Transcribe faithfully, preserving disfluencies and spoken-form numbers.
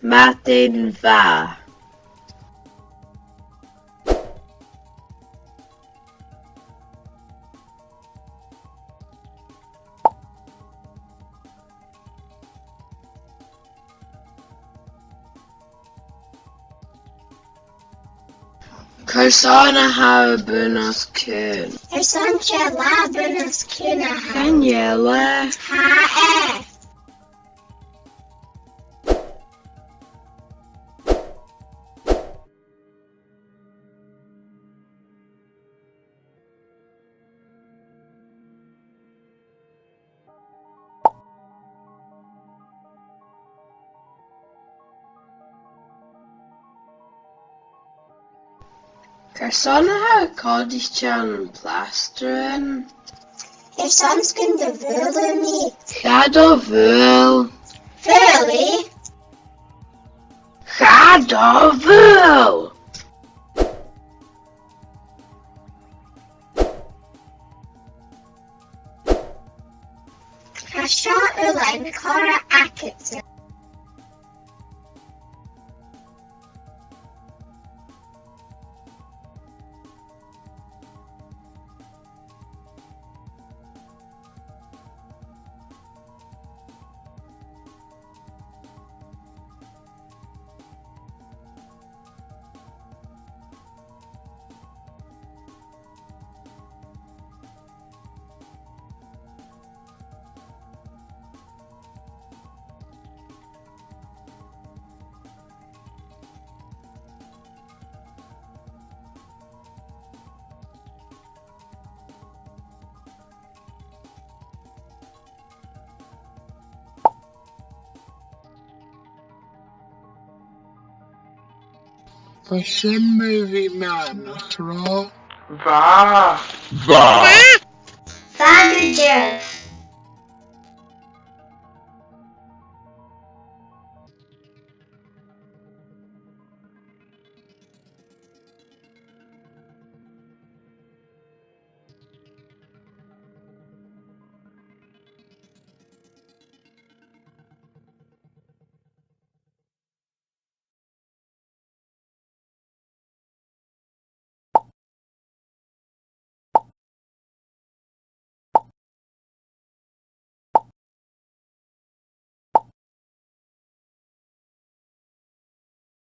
Madainn mhath. Carson a tha thu bun-os-cionn? Carson 's e latha bun-os-cionn a th' ann? Chan eil e. Tha e. Carson a tha còmhdaichean plastairean? Airson 's gun do bhuail thu mi. Cha do bhuail. Bhuail? Cha do bhuail. Tha seo uile an còrr a th' agadsa. Bha sin movie math, nach robh? Bha. Bha. Bha gu dearbh.